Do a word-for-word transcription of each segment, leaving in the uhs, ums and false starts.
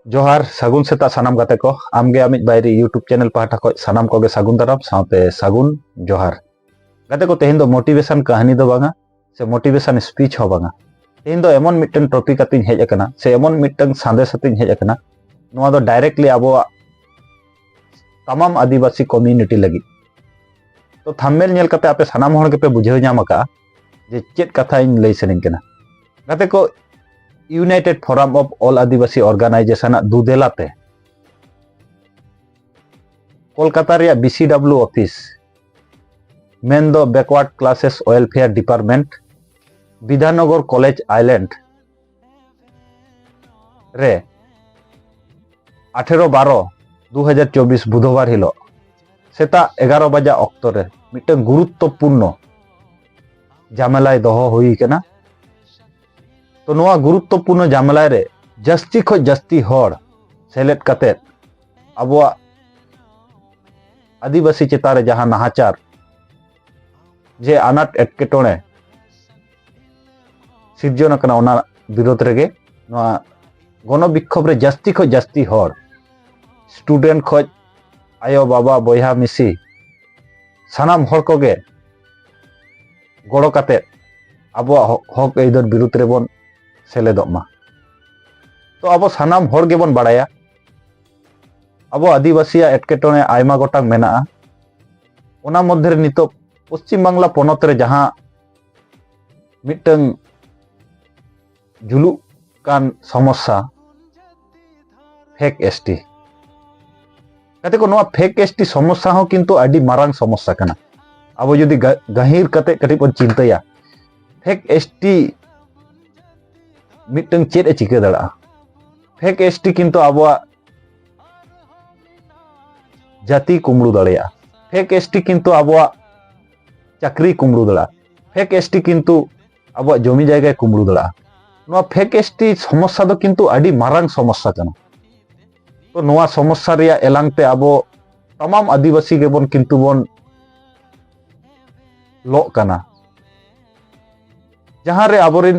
ᱡᱚᱦᱟᱨ, ᱥᱟᱹᱜᱩᱱ ᱥᱮᱛᱟᱜ ᱥᱟᱱᱟᱢ ᱜᱟᱛᱮ ᱠᱚ᱾ ᱟᱢᱜᱮ ᱟᱢᱤᱡ ᱵᱟᱭᱨᱤ YouTube ᱪᱮᱱᱮᱞ ᱯᱟᱦᱴᱟ ᱠᱷᱚᱱ ᱥᱟᱱᱟᱢ ᱠᱚᱜᱮ ᱥᱟᱹᱜᱩᱱ ᱫᱟᱨᱟᱢ ᱥᱟᱶᱛᱮ ᱥᱟᱹᱜᱩᱱ ᱡᱚᱦᱟᱨ᱾ ᱜᱟᱛᱮ ᱠᱚ, ᱛᱮᱦᱮᱧ ᱫᱚ ᱢᱳᱴᱤᱵᱷᱮᱥᱚᱱ ᱠᱟᱹᱦᱱᱤ ᱫᱚ ᱵᱟᱝᱟ, ᱥᱮ ᱢᱳᱴᱤᱵᱷᱮᱥᱚᱱ ᱥᱯᱤᱪ ᱦᱚᱸ ᱵᱟᱝᱟ᱾ ᱛᱮᱦᱮᱧ ᱫᱚ ᱮᱢᱚᱱ ᱢᱤᱫᱴᱟᱝ ᱴᱚᱯᱤᱠ ᱟᱛᱮᱧ ᱦᱮᱡ ᱟᱠᱟᱱᱟ, ᱥᱮ ᱮᱢᱚᱱ ᱢᱤᱫᱴᱟᱝ ᱥᱟᱸᱫᱮᱥ ᱟᱛᱮᱧ ᱦᱮᱡ ᱟᱠᱟᱱᱟ, ᱱᱚᱣᱟ ᱫᱚ ᱰᱟᱭᱨᱮᱠᱴᱞᱤ ᱟᱵᱚᱣᱟᱜ ᱛᱟᱢᱟᱢ ᱟᱹᱫᱤᱵᱟᱹᱥᱤ ᱠᱚᱢᱤᱭᱩᱱᱤᱴᱤ ᱞᱟᱹᱜᱤᱫ᱾ ᱛᱚ, ᱛᱷᱟᱢᱵᱱᱮᱞ ᱧᱮᱞ ᱠᱟᱛᱮ ᱟᱯᱮ ᱥᱟᱱᱟᱢ ᱦᱚᱲ ᱜᱮᱯᱮ ᱵᱩᱡᱷᱟᱹᱣ ᱧᱟᱢ ᱟᱠᱟᱫᱼᱟ ᱡᱮ ᱪᱮᱫ ᱠᱟᱛᱷᱟᱧ ᱞᱟᱹᱭ ᱥᱟᱱᱟᱧ ᱠᱟᱱᱟ᱾ ᱜᱟᱛᱮ ᱠᱚ, United Forum of All Adivasi Organization ᱟᱜ ᱫᱩᱫᱮᱞᱟ ᱛᱮ ᱠᱳᱞᱠᱟᱛᱟ ᱨᱮᱭᱟᱜ BCW ᱚᱯᱷᱤᱥ, ᱢᱮᱱᱫᱚ Backward Classes Welfare Department, Bidhannagar college island ᱨᱮ ᱟᱴᱷᱮᱨᱚ ᱵᱟᱨᱚ ᱫᱩ ᱦᱟᱡᱟᱨ ᱪᱚᱵᱵᱤᱥ ᱵᱩᱫᱷᱵᱟᱨ ᱦᱤᱞᱳᱜ ᱥᱮᱛᱟᱜ ᱮᱜᱟᱨᱚ ᱵᱟᱡᱟ ᱚᱠᱛᱚ ᱨᱮ ᱢᱤᱫᱴᱟᱝ ᱜᱩᱨᱩᱛᱛᱚᱯᱩᱨᱱᱚ ᱡᱟᱢᱮᱞᱟᱭ ᱫᱚᱦᱚ ᱦᱩᱭ ᱠᱟᱱᱟ᱾ ᱛᱚ, ᱱᱚᱣᱟ ᱜᱩᱨᱩᱛᱛᱚᱯᱩᱨᱱᱚ ᱡᱟᱢᱮᱞᱟᱭ ᱨᱮ ᱡᱟᱹᱥᱛᱤ ᱠᱷᱚᱱ ᱡᱟᱹᱥᱛᱤ ᱦᱚᱲ ᱥᱮᱞᱮᱫ ᱠᱟᱛᱮᱫ ᱟᱵᱚᱣᱟᱜ ᱟᱹᱫᱤᱵᱟᱹᱥᱤ ᱪᱮᱛᱟᱱ ᱨᱮ ᱡᱟᱦᱟᱸ ᱱᱟᱦᱟᱪᱟᱨ, ᱡᱮ ᱟᱱᱟᱴ ᱮᱴᱠᱮᱴᱚᱬᱮ ᱥᱤᱨᱡᱚᱱ ᱟᱠᱟᱱᱟ, ᱚᱱᱟ ᱵᱤᱨᱳᱫᱷ ᱨᱮᱜᱮ ᱱᱚᱣᱟ ᱜᱚᱱᱚ ᱵᱤᱠᱠᱷᱳᱵ ᱨᱮ ᱡᱟᱹᱥᱛᱤ ᱠᱷᱚᱱ ᱡᱟᱹᱥᱛᱤ ᱦᱚᱲ, ᱥᱴᱩᱰᱮᱱᱴ ᱠᱷᱚᱱ ᱟᱭᱳ ᱵᱟᱵᱟ ᱵᱚᱭᱦᱟ ᱢᱤᱥᱤ ᱥᱟᱱᱟᱢ ᱦᱚᱲ ᱠᱚᱜᱮ ᱜᱚᱲᱚ ᱠᱟᱛᱮᱫ ᱟᱵᱚᱣᱟᱜ ᱦᱚ-, ᱦᱚᱠ ᱟᱹᱭᱫᱟᱹᱨ ᱵᱤᱨᱩᱫᱷ ᱨᱮᱵᱚᱱ ᱥᱮᱞᱮᱫᱚᱜ ᱢᱟ᱾ ᱛᱚ, ᱟᱵᱚ ᱥᱟᱱᱟᱢ ᱦᱚᱲ ᱜᱮᱵᱚᱱ ᱵᱟᱲᱟᱭᱟ, ᱟᱵᱚ ᱟᱹᱫᱤᱵᱟᱹᱥᱤᱭᱟᱜ ᱮᱴᱠᱮᱴᱚᱬᱮ ᱟᱭᱢᱟ ᱜᱚᱴᱟᱝ ᱢᱮᱱᱟᱜᱼᱟ᱾ ᱚᱱᱟ ᱢᱚᱫᱽᱫᱷᱮ ᱨᱮ ᱱᱤᱛᱚᱜ ᱯᱚᱥᱪᱤᱢ ᱵᱟᱝᱞᱟ ᱯᱚᱱᱚᱛ ᱨᱮ ᱡᱟᱦᱟᱸ ᱢᱤᱫᱴᱟᱝ ᱡᱩᱞᱩᱜ ᱠᱟᱱ ᱥᱚᱢᱚᱥᱥᱟ, ᱯᱷᱮᱠ ᱮᱥᱴᱤ᱾ ᱜᱟᱛᱮ ᱠᱚ, ᱱᱚᱣᱟ ᱯᱷᱮᱠ ᱮᱥᱴᱤ ᱥᱚᱢᱚᱥᱥᱟ ᱦᱚᱸ ᱠᱤᱱᱛᱩ ᱟᱹᱰᱤ ᱢᱟᱨᱟᱝ ᱥᱚᱢᱚᱥᱥᱟ ᱠᱟᱱᱟ᱾ ᱟᱵᱚ ᱡᱩᱫᱤ ᱜᱟ-, ᱜᱟᱹᱦᱤᱨ ᱠᱟᱛᱮ ᱠᱟᱹᱴᱤᱡ ᱵᱚᱱ ᱪᱤᱱᱛᱟᱹᱭᱟ, ᱯᱷᱮᱠ ᱮᱥᱴᱤ ᱢᱤᱫᱴᱟᱝ ᱪᱮᱫ ᱮ ᱪᱤᱠᱟᱹ ᱫᱟᱲᱮᱭᱟᱜᱼᱟ? ᱯᱷᱮᱠ ᱮᱥᱴᱤ ᱠᱤᱱᱛᱩ ᱟᱵᱚᱣᱟᱜ ᱡᱟᱹᱛᱤ ᱠᱩᱢᱵᱽᱲᱩ ᱫᱟᱲᱮᱭᱟᱜᱼᱟ᱾ ᱯᱷᱮᱠ ᱮᱥᱴᱤ ᱠᱤᱱᱛᱩ ᱟᱵᱚᱣᱟᱜ ᱪᱟᱹᱠᱨᱤ ᱠᱩᱢᱵᱽᱲᱩ ᱫᱟᱲᱮᱭᱟᱜᱼᱟ᱾ ᱯᱷᱮᱠ ᱮᱥᱴᱤ ᱠᱤᱱᱛᱩ ᱟᱵᱚᱣᱟᱜ ᱡᱚᱢᱤ ᱡᱟᱭᱜᱟᱭ ᱠᱩᱢᱵᱽᱲᱩ ᱫᱟᱲᱮᱭᱟᱜᱼᱟ᱾ ᱱᱚᱣᱟ ᱯᱷᱮᱠ ᱮᱥᱴᱤ ᱥᱚᱢᱚᱥᱥᱟ ᱫᱚ ᱠᱤᱱᱛᱩ ᱟᱹᱰᱤ ᱢᱟᱨᱟᱝ ᱥᱚᱢᱚᱥᱥᱟ ᱠᱟᱱᱟ᱾ ᱛᱚ, ᱱᱚᱣᱟ ᱥᱚᱢᱚᱥᱥᱟ ᱨᱮᱭᱟᱜ ᱮᱞᱟᱝ ᱛᱮ ᱟᱵᱚ ᱛᱟᱢᱟᱢ ᱟᱹᱫᱤᱵᱟᱹᱥᱤ ᱜᱮᱵᱚᱱ ᱠᱤᱱᱛᱩ ᱵᱚᱱ ᱞᱚᱜ ᱠᱟᱱᱟ, ᱡᱟᱦᱟᱸ ᱨᱮ ᱟᱵᱚᱨᱮᱱ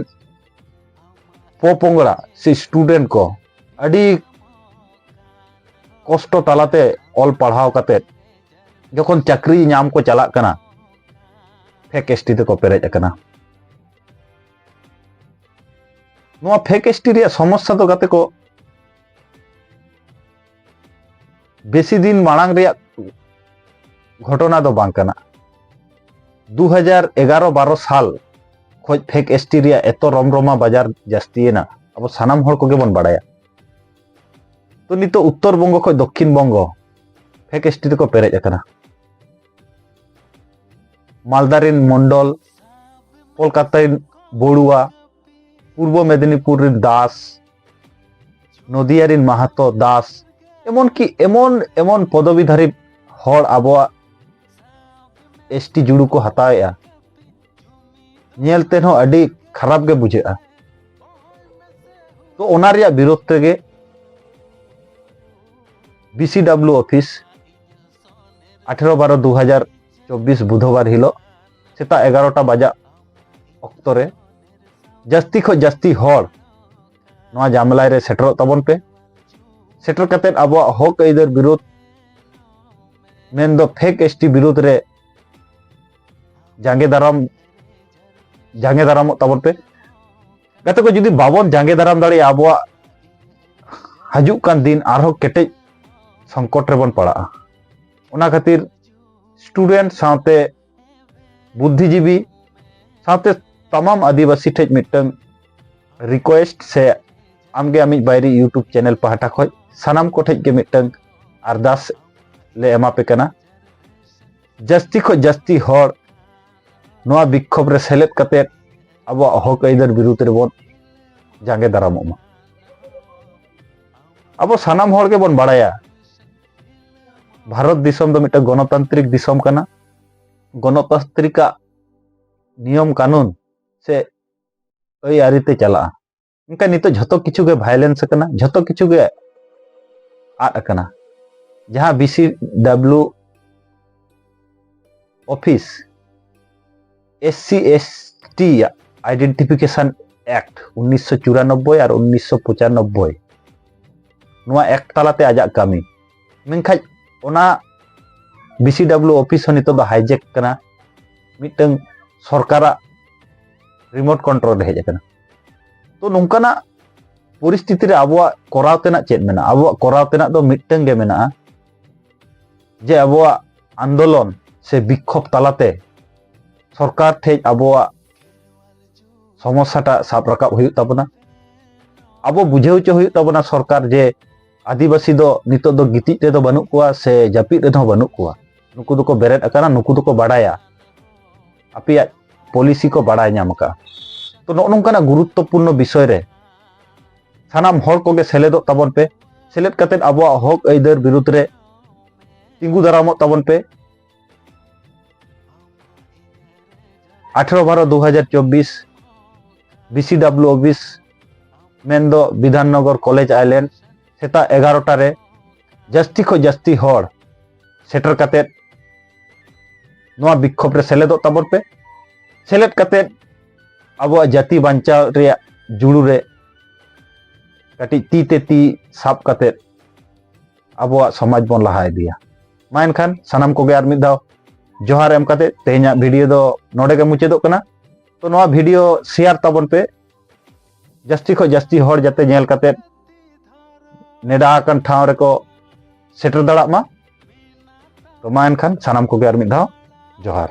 ᱯᱚᱯᱚᱝᱲᱟ ᱥᱮ ᱥᱴᱩᱰᱮᱱᱴ ᱠᱚ ᱟᱹᱰᱤ ᱠᱚᱥᱴᱚ ᱛᱟᱞᱟᱛᱮ ᱚᱞ ᱯᱟᱲᱦᱟᱣ ᱠᱟᱛᱮᱫ ᱡᱚᱠᱷᱚᱱ ᱪᱟᱹᱠᱨᱤ ᱧᱟᱢ ᱠᱚ ᱪᱟᱞᱟᱜ ᱠᱟᱱᱟ, ᱯᱷᱮᱠ ᱮᱥᱴᱤ ᱛᱮᱠᱚ ᱯᱮᱨᱮᱡ ᱟᱠᱟᱱᱟ᱾ ᱱᱚᱣᱟ ᱯᱷᱮᱠ ᱮᱥᱴᱤ ᱨᱮᱭᱟᱜ ᱥᱚᱢᱚᱥᱥᱟ ᱫᱚ ᱜᱟᱛᱮ ᱠᱚ ᱵᱮᱥᱤ ᱫᱤᱱ ᱢᱟᱲᱟᱝ ᱨᱮᱭᱟᱜ ᱜᱷᱚᱴᱚᱱᱟ ᱫᱚ ᱵᱟᱝ ᱠᱟᱱᱟ᱾ ᱫᱩ ᱦᱟᱡᱟᱨ ᱮᱜᱟᱨᱚ ᱵᱟᱨᱚ ᱥᱟᱞ ᱠᱷᱚᱡ ᱯᱷᱮᱠ ᱮᱥᱴᱤ ᱨᱮᱭᱟᱜ ᱮᱛᱚ ᱨᱚᱢᱨᱚᱢᱟ ᱵᱟᱡᱟᱨ ᱡᱟᱹᱥᱛᱤᱭᱮᱱᱟ, ᱟᱵᱚ ᱥᱟᱱᱟᱢ ᱦᱚᱲ ᱠᱚᱜᱮ ᱵᱚᱱ ᱵᱟᱲᱟᱭᱟ᱾ ᱛᱚ ᱱᱤᱛᱚᱜ ᱩᱛᱛᱚᱨ ᱵᱚᱝᱜᱚ ᱠᱷᱚᱡ ᱫᱚᱠᱠᱷᱤᱱ ᱵᱚᱝᱜᱚ ᱯᱷᱮᱠ ᱮᱥᱴᱤ ᱛᱮᱠᱚ ᱯᱮᱨᱮᱡ ᱟᱠᱟᱱᱟ᱾ ᱢᱟᱞᱫᱟ ᱨᱮᱱ ᱢᱚᱱᱰᱚᱞ, ᱠᱳᱞᱠᱟᱛᱟ ᱨᱮᱱ ᱵᱚᱲᱩᱣᱟ, ᱯᱩᱨᱵᱚ ᱢᱮᱫᱤᱱᱤᱯᱩᱨ ᱨᱮᱱ ᱫᱟᱥ, ᱱᱚᱫᱤᱭᱟ ᱨᱮᱱ ᱢᱟᱦᱟᱛᱚ ᱫᱟᱥ, ᱮᱢᱚᱱ ᱠᱤ ᱮᱢᱚᱱ ᱮᱢᱚᱱ ᱯᱚᱫᱚᱵᱤ ᱫᱷᱟᱨᱤ ᱦᱚᱲ ᱟᱵᱚᱣᱟᱜ ᱮᱥᱴᱤ ᱡᱩᱲᱩ ᱠᱚ ᱦᱟᱛᱟᱣᱮᱫᱼᱟ, ᱧᱮᱞ ᱛᱮᱦᱚᱸ ᱟᱹᱰᱤ ᱠᱷᱟᱨᱟᱯ ᱜᱮ ᱵᱩᱡᱷᱟᱹᱜᱼᱟ᱾ ᱛᱚ ᱚᱱᱟ ᱨᱮᱭᱟᱜ ᱵᱤᱨᱳᱫᱷ ᱛᱮᱜᱮ ᱵᱤ ᱥᱤ ᱰᱟᱵᱞᱤᱭᱩ ᱚᱯᱷᱤᱥ ᱟᱴᱷᱮᱨᱚ ᱵᱟᱨᱚ ᱫᱩ ᱦᱟᱡᱟᱨ ᱪᱚᱵᱵᱤᱥ ᱵᱩᱫᱷᱵᱟᱨ ᱦᱤᱞᱳᱜ ᱥᱮᱛᱟᱜ ᱮᱜᱟᱨᱚᱴᱟ ᱵᱟᱡᱟᱜ ᱚᱠᱛᱚ ᱨᱮ ᱡᱟᱹᱥᱛᱤ ᱠᱷᱚᱱ ᱡᱟᱹᱥᱛᱤ ᱦᱚᱲ ᱱᱚᱣᱟ ᱡᱟᱢᱞᱟᱭ ᱨᱮ ᱥᱮᱴᱮᱨᱚᱜ ᱛᱟᱵᱚᱱ ᱯᱮ᱾ ᱥᱮᱴᱮᱨ ᱠᱟᱛᱮᱫ ᱟᱵᱚᱣᱟᱜ ᱦᱚᱠ ᱟᱹᱭᱫᱟᱹᱨ ᱵᱤᱨᱳᱫᱷ, ᱢᱮᱱᱫᱚ ᱯᱷᱮᱠ ᱮᱥᱴᱤ ᱵᱤᱨᱳᱫᱷ ᱨᱮ ᱡᱟᱸᱜᱮ ᱫᱟᱨᱟᱢ, ᱡᱟᱸᱜᱮ ᱫᱟᱨᱟᱢᱚᱜ ᱛᱟᱵᱚᱱ ᱯᱮ᱾ ᱜᱟᱛᱮ ᱠᱚ, ᱡᱩᱫᱤ ᱵᱟᱵᱚᱱ ᱡᱟᱸᱜᱮ ᱫᱟᱨᱟᱢ ᱫᱟᱲᱮᱭᱟᱜᱼᱟ, ᱟᱵᱚᱣᱟᱜ ᱦᱤᱡᱩᱜ ᱠᱟᱱ ᱫᱤᱱ ᱟᱨᱦᱚᱸ ᱠᱮᱴᱮᱡ ᱥᱚᱝᱠᱚᱴ ᱨᱮᱵᱚᱱ ᱯᱟᱲᱟᱜᱼᱟ᱾ ᱚᱱᱟ ᱠᱷᱟᱹᱛᱤᱨ ᱥᱴᱩᱰᱮᱱᱴ ᱥᱟᱶᱛᱮ ᱵᱩᱫᱽᱫᱷᱤᱡᱤᱵᱤ ᱥᱟᱶᱛᱮ ᱛᱟᱢᱟᱢ ᱟᱹᱫᱤᱵᱟᱹᱥᱤ ᱴᱷᱮᱡ ᱢᱤᱫᱴᱟᱝ ᱨᱤᱠᱣᱮᱥᱴ ᱥᱮ ᱟᱢᱜᱮ ᱟᱢᱤᱡ ᱵᱟᱭᱨᱤ YouTube ᱪᱮᱱᱮᱞ ᱯᱟᱦᱴᱟ ᱠᱷᱚᱡ ᱥᱟᱱᱟᱢ ᱠᱚᱴᱷᱮᱡ ᱜᱮ ᱢᱤᱫᱴᱟᱝ ᱟᱨᱫᱟᱥ ᱞᱮ ᱮᱢᱟ ᱯᱮ ᱠᱟᱱᱟ᱾ ᱡᱟᱹᱥᱛᱤ ᱠᱷᱚᱡ ᱡᱟᱹᱥᱛᱤ ᱦᱚᱲ ᱱᱚᱣᱟ ᱵᱤᱠᱠᱷᱳᱵ ᱨᱮ ᱥᱮᱞᱮᱫ ᱠᱟᱛᱮᱫ ᱟᱵᱚᱣᱟᱜ ᱦᱚᱠ ᱟᱹᱭᱫᱟᱹᱨ ᱵᱤᱨᱩᱫᱷ ᱨᱮᱵᱚᱱ ᱡᱟᱸᱜᱮ ᱫᱟᱨᱟᱢᱚᱜ ᱢᱟ᱾ ᱟᱵᱚ ᱥᱟᱱᱟᱢ ᱦᱚᱲ ᱜᱮᱵᱚᱱ ᱵᱟᱲᱟᱭᱟ, ᱵᱷᱟᱨᱚᱛ ᱫᱤᱥᱚᱢ ᱫᱚ ᱢᱤᱫᱴᱟᱝ ᱜᱚᱱᱚᱛᱟᱱᱛᱨᱤᱠ ᱫᱤᱥᱚᱢ ᱠᱟᱱᱟ᱾ ᱜᱚᱱᱚᱛᱟᱱᱛᱨᱤᱠᱟᱜ ᱱᱤᱭᱚᱢ ᱠᱟᱹᱱᱩᱱ ᱥᱮ ᱟᱹᱭ ᱟᱹᱨᱤ ᱛᱮ ᱪᱟᱞᱟᱜᱼᱟ᱾ ᱢᱮᱱᱠᱷᱟᱱ ᱱᱤᱛᱚᱜ ᱡᱷᱚᱛᱚ ᱠᱤᱪᱷᱩ ᱜᱮ ᱵᱷᱟᱭᱞᱮᱱᱥ ᱟᱠᱟᱱᱟ, ᱡᱷᱚᱛᱚ ᱠᱤᱪᱷᱩ ᱜᱮ ᱟᱫ ᱟᱠᱟᱱᱟ᱾ ᱡᱟᱦᱟᱸ B C W office S C S T identification act ᱩᱱᱤᱥᱥᱚ ᱪᱩᱨᱟᱱᱚᱵᱵᱳᱭ ᱟᱨ ᱩᱱᱤᱥᱥᱚ ᱯᱚᱸᱪᱟᱱᱚᱵᱵᱳᱭ, ᱱᱚᱣᱟ ᱮᱠᱴ ᱛᱟᱞᱟᱛᱮ ᱟᱡᱟᱜ ᱠᱟᱹᱢᱤ, ᱢᱮᱱᱠᱷᱟᱱ ᱚᱱᱟ ᱵᱤ ᱥᱤ ᱰᱟᱵᱞᱤᱭᱩ ᱚᱯᱷᱤᱥ ᱦᱚᱸ ᱱᱤᱛᱚᱜ ᱫᱚ ᱦᱟᱭᱡᱮᱠ ᱠᱟᱱᱟ, ᱢᱤᱫᱴᱟᱝ ᱥᱚᱨᱠᱟᱨᱟᱜ ᱨᱤᱢᱳᱴ ᱠᱚᱱᱴᱨᱳᱞ ᱨᱮ ᱦᱮᱡ ᱟᱠᱟᱱᱟ᱾ ᱛᱚ, ᱱᱚᱝᱠᱟᱱᱟᱜ ᱯᱚᱨᱤᱥᱛᱷᱤᱛᱤ ᱨᱮ ᱟᱵᱚᱣᱟᱜ ᱠᱚᱨᱟᱣ ᱛᱮᱱᱟᱜ ᱪᱮᱫ ᱢᱮᱱᱟᱜᱼᱟ? ᱟᱵᱚᱣᱟᱜ ᱠᱚᱨᱟᱣ ᱛᱮᱱᱟᱜ ᱫᱚ ᱢᱤᱫᱴᱟᱝ ᱜᱮ ᱢᱮᱱᱟᱜᱼᱟ, ᱡᱮ ᱟᱵᱚᱣᱟᱜ ᱟᱱᱫᱳᱞᱚᱱ ᱥᱮ ᱵᱤᱠᱠᱷᱳᱵ ᱛᱟᱞᱟᱛᱮ ᱥᱚᱨᱠᱟᱨ ᱴᱷᱮᱡ ᱟᱵᱚᱣᱟᱜ ᱥᱚᱢᱚᱥᱥᱟᱴᱟᱜ ᱥᱟᱵ ᱨᱟᱠᱟᱵ ᱦᱩᱭᱩᱜ ᱛᱟᱵᱚᱱᱟ᱾ ᱟᱵᱚ ᱵᱩᱡᱷᱟᱹᱣ ᱦᱚᱪᱚ ᱦᱩᱭᱩᱜ ᱛᱟᱵᱚᱱᱟ ᱥᱚᱨᱠᱟᱨ ᱡᱮ ᱟᱹᱫᱤᱵᱟᱹᱥᱤ ᱫᱚ ᱱᱤᱛᱚᱜ ᱫᱚ ᱜᱤᱛᱤᱡ ᱨᱮᱫᱚ ᱵᱟᱹᱱᱩᱜ ᱠᱚᱣᱟ ᱥᱮ ᱡᱟᱹᱯᱤᱫ ᱨᱮᱫᱚ ᱵᱟᱹᱱᱩᱜ ᱠᱚᱣᱟ᱾ ᱱᱩᱠᱩ ᱫᱚᱠᱚ ᱵᱮᱨᱮᱫ ᱟᱠᱟᱱᱟ, ᱱᱩᱠᱩ ᱫᱚᱠᱚ ᱵᱟᱲᱟᱭᱟ, ᱟᱯᱮᱭᱟᱜ ᱯᱚᱞᱤᱥᱤ ᱠᱚ ᱵᱟᱲᱟᱭ ᱧᱟᱢ ᱟᱠᱟᱫᱼᱟ᱾ ᱛᱚ, ᱱᱚᱜᱼᱚ ᱱᱚᱝᱠᱟᱱᱟᱜ ᱜᱩᱨᱩᱛᱛᱚᱯᱩᱨᱱᱚ ᱵᱤᱥᱚᱭ ᱨᱮ ᱥᱟᱱᱟᱢ ᱦᱚᱲ ᱠᱚᱜᱮ ᱥᱮᱞᱮᱫᱚᱜ ᱛᱟᱵᱚᱱ ᱯᱮ᱾ ᱥᱮᱞᱮᱫ ᱠᱟᱛᱮᱫ ᱟᱵᱚᱣᱟᱜ ᱦᱚᱠ ᱟᱹᱭᱫᱟᱹᱨ ᱵᱤᱨᱩᱫᱽ ᱨᱮ ᱛᱤᱸᱜᱩ ᱫᱟᱨᱟᱢᱚᱜ ᱛᱟᱵᱚᱱ ᱯᱮ᱾ ᱟᱴᱷᱨᱚ ᱵᱟᱨᱚ ᱫᱩ ᱦᱟᱡᱟᱨ ᱪᱚᱵᱵᱤᱥ, ᱵᱤ ᱥᱤ ᱰᱟᱵᱞᱤᱭᱩ ᱚᱯᱷᱤᱥ, ᱢᱮᱱᱫᱚ ᱵᱤᱫᱷᱟᱱᱱᱚᱜᱚᱨ ᱠᱚᱞᱮᱡᱽ ᱟᱭᱞᱮᱱᱰ, ᱥᱮᱛᱟᱜ ᱮᱜᱟᱨᱚᱴᱟ ᱨᱮ ᱡᱟᱹᱥᱛᱤ ᱠᱷᱚᱱ ᱡᱟᱹᱥᱛᱤ ᱦᱚᱲ ᱥᱮᱴᱮᱨ ᱠᱟᱛᱮᱫ ᱱᱚᱣᱟ ᱵᱤᱠᱠᱷᱳᱵ ᱨᱮ ᱥᱮᱞᱮᱫᱚᱜ ᱛᱟᱵᱚᱱ ᱯᱮ᱾ ᱥᱮᱞᱮᱫ ᱠᱟᱛᱮᱫ ᱟᱵᱚᱣᱟᱜ ᱡᱟᱹᱛᱤ ᱵᱟᱧᱪᱟᱣ ᱨᱮᱭᱟᱜ ᱡᱩᱲᱩ ᱨᱮ ᱠᱟᱹᱴᱤᱡ ᱛᱤ ᱛᱮ ᱛᱤ ᱥᱟᱵ ᱠᱟᱛᱮᱫ ᱟᱵᱚᱣᱟᱜ ᱥᱚᱢᱟᱡᱽ ᱵᱚᱱ ᱞᱟᱦᱟ ᱤᱫᱤᱭᱟ᱾ ᱢᱟ ᱮᱱᱠᱷᱟᱱ ᱥᱟᱱᱟᱢ ᱠᱚᱜᱮ ᱟᱨ ᱢᱤᱫ ᱫᱷᱟᱣ ᱡᱚᱦᱟᱨ ᱮᱢ ᱠᱟᱛᱮᱫ ᱛᱮᱦᱮᱧᱟᱜ ᱵᱷᱤᱰᱤᱭᱳ ᱫᱚ ᱱᱚᱰᱮ ᱜᱮ ᱢᱩᱪᱟᱹᱫᱚᱜ ᱠᱟᱱᱟ᱾ ᱛᱚ, ᱱᱚᱣᱟ ᱵᱷᱤᱰᱤᱭᱳ ᱥᱮᱭᱟᱨ ᱛᱟᱵᱚᱱ ᱯᱮ, ᱡᱟᱹᱥᱛᱤ ᱠᱷᱚᱱ ᱡᱟᱹᱥᱛᱤ ᱦᱚᱲ ᱡᱟᱛᱮ ᱧᱮᱞ ᱠᱟᱛᱮᱫ ᱱᱮᱰᱟ ᱟᱠᱟᱱ ᱴᱷᱟᱶ ᱨᱮᱠᱚ ᱥᱮᱴᱮᱨ ᱫᱟᱲᱮᱭᱟᱜ ᱢᱟ᱾ ᱛᱚ, ᱢᱟ ᱮᱱᱠᱷᱟᱱ ᱥᱟᱱᱟᱢ ᱠᱚᱜᱮ ᱟᱨ ᱢᱤᱫ ᱫᱷᱟᱣ ᱡᱚᱦᱟᱨ᱾